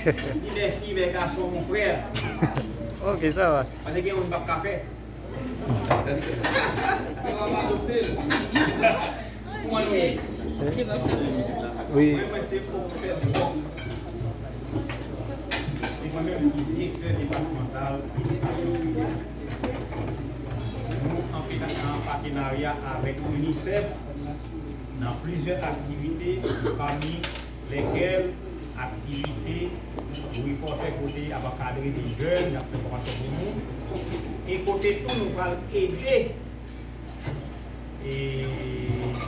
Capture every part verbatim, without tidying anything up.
Ni bèfi, bègason, mon frè. Ok, sa va. Paske gen moun k ap ka fè. Kouman nou ye? Wi. Mwen, mwen se pwofesè Bòk. E mwen menm ki direktè depatmantal edikasyon sou Lès. Nou antre nan patenarya avèk UNICEF nan plizyè aktivite, pami lèkèl aktivite Reporter kote y ap ankadre de jèn, y ap fè fòmasyon pou nou. E kote tou nou pral ede e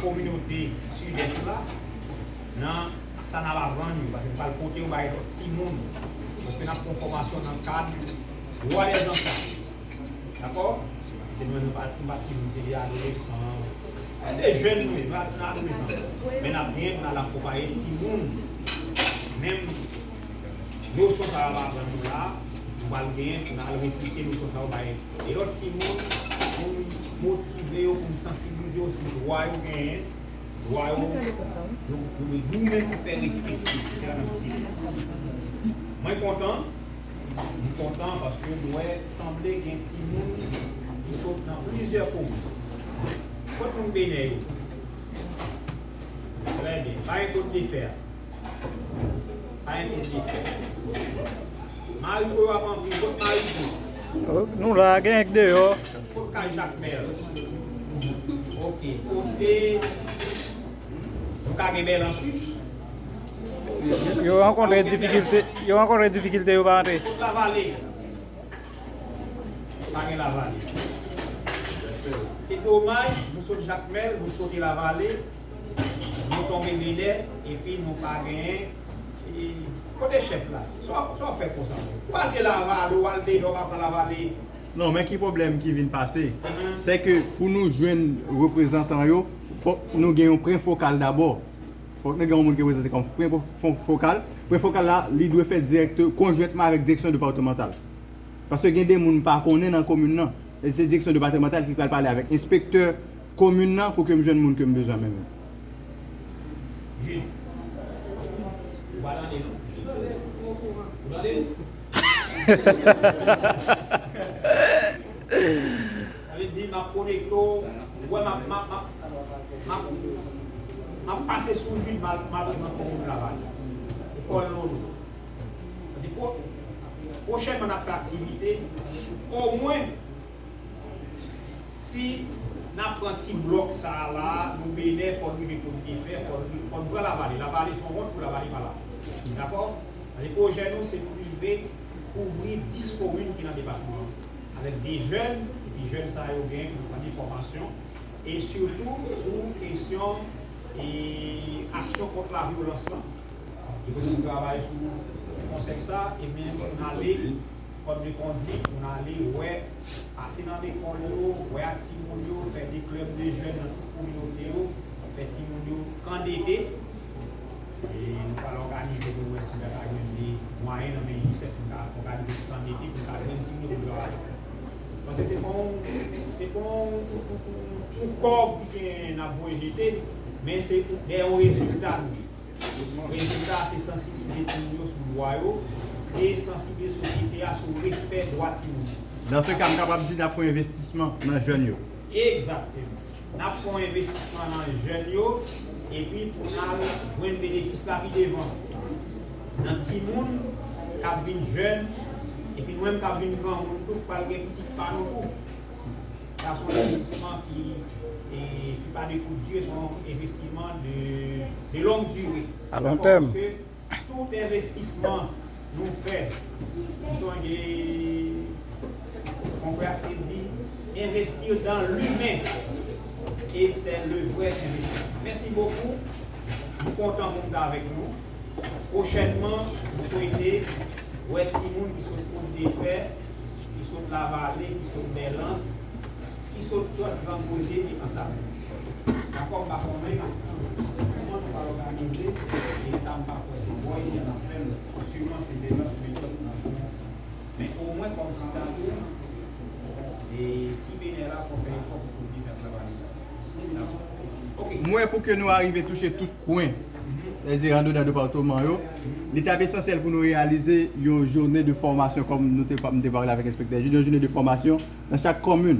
kominote Sidès la nan sa n ap aprann yo, paske nou pral pote yo bay lòt timoun, paske n ap fè yon fòmasyon nan kad dwa dèzanfan. Dakò? Se nou menm nou pa, nou pa timoun, se de adolesan. E de jèn nou ye, nou pa, nou adolesan. Men n ap gen pou n al akonpaye timoun. Menm nosyon sa yo ap aprann nou la, nou pral genyen pou n al replike nosyon sa yo bay de lòt timoun, pou n motive yo, pou n sansibilize yo sou dwa yo genyen, dwa yo, yo, yo dwe nou menm fè respekte. Se sa n ap di. Mwen kontan, m kontan paske m wè sanble gen timoun ki sot nan plizyè komin. Kot moun Benè yo? Trè byen. Pa gen kot de fè a. Pa gen kot de fè. Mari yo ap anpil. Kot mari yo? Oh, nou la, gen k deyò. Kot kay Jakmèl? Ok. Kote nou ka gen bèl answit? Yo rankontre difikilte, yo rankontre difikilte, yo pa antre. Kot Lavale? Pa gen Lavale. Se domaj, nou sot Jakmèl, nou sote Lavale, nou tonbe Benè, epi nou pa genyen. E, kote chèf la? Sa w, sa w fè konsa? Ou al de Lavale, ou al Benè, ou pa pran Lavale. Non, men ki pwoblèm ki vin pase, se ke pou nou jwenn reprezantan yo, fòk nou gen yon pwen fokal dabò. Fòk nou gen yon moun ki reprezante kòm pwen fo-, fokal. Pwen fokal la, li dwe fèt dirèkte, konjwentman avèk direksyon depatmantal. Paske gen de moun m pa konnen nan komin nan. E se direksyon depatmantal ki pral pale avèk enspektè komin nan pou ke m jwenn moun ke m bezwen menm. Jid, ou pa tande non? Ou tande? Sa vle di, m ap konekte w. Ou wè, m ap, m ap, m ap, m ap, m ap pase sou Jid, m al, m al prezante yon moun travay. Lekòl Lolo. Paske pwo-, pwochènman, n ap fè aktivite. Omwen, si n ap pran ti blòk sa a la, nou Benè, fò n rive kot de fè, fò n ri-, fò n pran Lavale. Lavale se yon wont pou Lavale pa la. Dakò? Paske pwojè nou, se pou rive kouvri dis komin ki nan depatman an, avèk de jèn, epi jèn sa yo gen pou pran de fòmasyon, e sitou sou kesyon e aksyon kont lavyolans lan. E pou nou travay sou konsèp sa, ebyen, pou n ale, kòd de kondwit, pou n ale wè, pase nan lekòl yo, wè ak timoun yo, fè de klèb de jèn nan tout kominote yo, fè timoun yo kandete. E nou pral òganize pou n wè si nou ta ka jwenn de mwayen nan men UNICEF pou n ka òganize ti kandete, pou n ka jwenn timoun yo pou travay. Paske se pa yon, se pa yon, yon, yon, yon kòb ki gen n ap voye jete, men se dèyè yon rezilta nou ye. Rezilta, se sansibilize timoun yo sou dwa yo, se sansibilize sosyete a sou respè dwa timoun yo. Nan se ka, m kapab di n ap fè yon envestisman nan jèn yo. Egzakteman. N ap fè yon envestisman nan jèn yo, epi pou n al jwenn benefis la pi devan. Nan timoun k ap vin jèn, epi nou menm k ap vin granmoun tou, k pral gen pitit pa nou tou. Sa se yon envestisman ki, e, ki pa de kout zye, se yon envestisman de, de longue durée. À long terme. Paske tout envestisman nou fè, m sonje konfrè a te di, investir dans l'humain, et c'est le vrai investissement. Merci beaucoup. M kontan pou m t avèk nou. Pwochènman, m swete wè timoun ki sot Kot de Fè, ki sot Lavale, ki sot Bèlans, ki sot Tyòt, Gran Koze e Ansaben. Dakò, m pa konnen kòman nou pral òganize, e sa m pa kwè se bò isi a n ap fè l, siman se Bèlans oubyen Tyòt n ap fè l. Men omwen kòm santa tou, e si Benè la, fò fè efò pou Kot de Fè ak Lavale. Dakò? Ok. Mwen, pou ke nou arive touche tout kwen, sètadi andedan depatman yo, li t ap esansyèl pou nou reyalize yon jounen de fòmasyon, kòm nou te, m te pale avèk enspektè Jude, yon jounen de fòmasyon nan chak kòmin.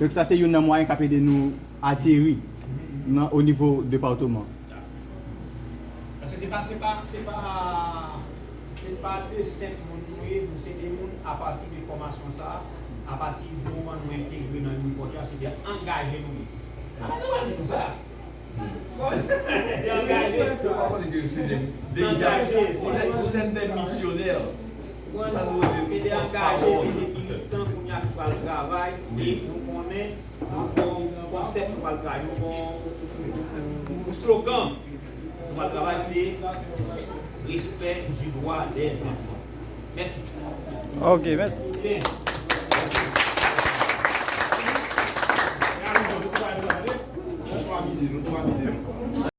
Donk, sa se youn nan mwayen k ap ede nou ateri nan, o nivo depatman. Paske se pa, se pa, se pa, se pa de senp moun nou ye, nou se de moun apati de fòmasyon sa a, apati de moman nou entegre nan Uniport la, se de angaje nou ye. Ala nou pa di nou sa. Se de angaje. Yo pa konnen ke se de, deja, vous êtes, vous êtes des missionnaires. Sa nou rele se de angaje, se de militan kounye a ki pral travay, e nou konnen nou gon konsèp nou pral travay, nou gon slogan nou pral travay, se respè du droit des enfants. Mèsi. Ok, mèsi. Byen. Nou tou amize, nou tou amize.